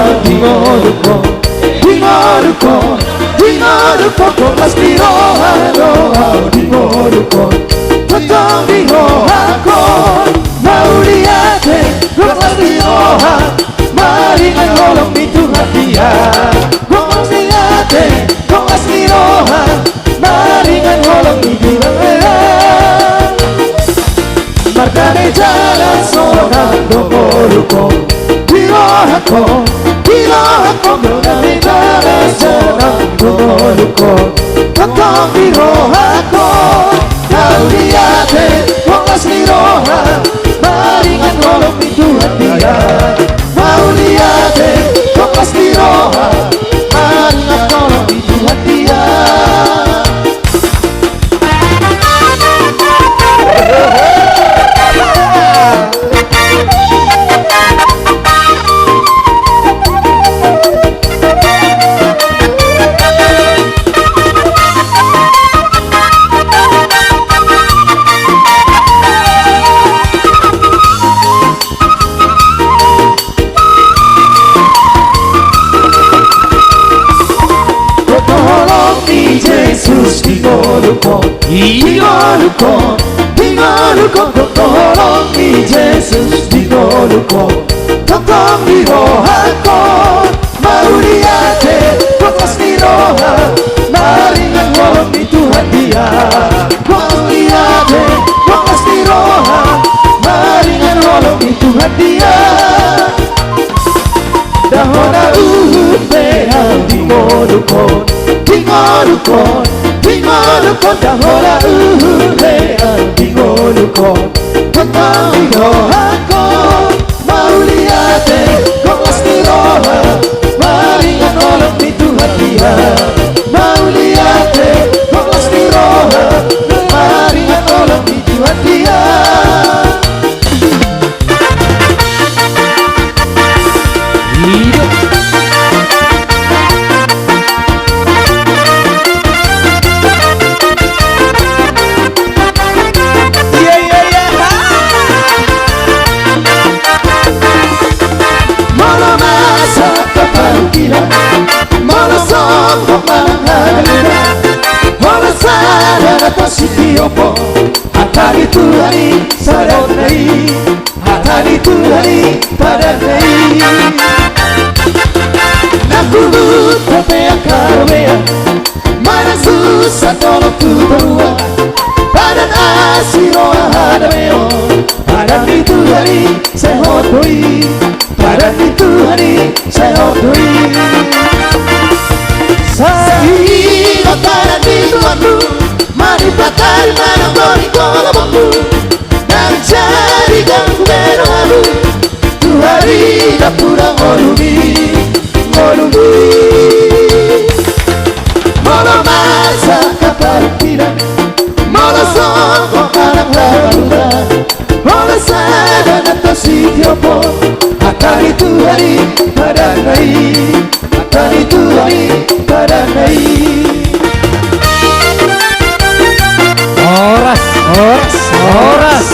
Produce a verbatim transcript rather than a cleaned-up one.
Di ngolungkon, di ngolungkon, di ngolungkon, tongtong las ni roha do au di ngolungkon. Tongtong di rohangkon mauliate, tongtong las ni roha, maringan holong ni Tuhan dia. Mauliate, tongtong las ni roha, maringan holong ni Tuhan dia. Mardame jala sonang do ngolungkon, di rohangkon, di rohangkon, mardame jala sonang do ngolungkon. Tongtong di rohangkon mauliate, tongtong las ni roha, maringan holong ni Tuhan dia. Mauliate, tongtong las ni roha, maringan holong ni Tuhan dia. Tongtong holong ni Jesus di ngolungkon, di ngolungkon, di ngolungkon, tongtong holong ni Jesus di ngolungkon. Tongtong di rohangkon mauliate, tongtong las ni roha, maringan holong ni Tuhan dia. Mauliate, tongtong las ni roha, maringan holong ni Tuhan dia. Ndang hona uhum be au di ngolungkon, di ngolungkon, di ngolungkon, ndang hona uhum be au di ngolungkon. Tongtong di rohangkon mauliate, tongtong las ni roha, maringan holong ni Tuhan dia. Mauliate, tongtong las ni roha, maringan holong ni Tuhan dia. Molo masa parungkilon, molo songgop manang haduan, molo sada na tositio po, hata ni Tuhan i sada na i. Hata ni Tuhan i padan na i. Na huhut pe angka robean, manang susa dohot tu toruan, padan asi roha hadameon. Padan ni Tuhan i sai hot do i. Padan ni Tuhan i sai hot do i. Sai ingot padan ni Tuhan i, manimpa tari manang boni kolomongku. Ndang jadi ganggu be rohamu tu ari na hurang ngolumi, ngolumi. Molo masa angka parungkilon, molo songgop manang haduan, molo sada na tositio po, hata ni Tuhan i padan na i. Hata ni Tuhan i padan na i. Horas, horas, horas.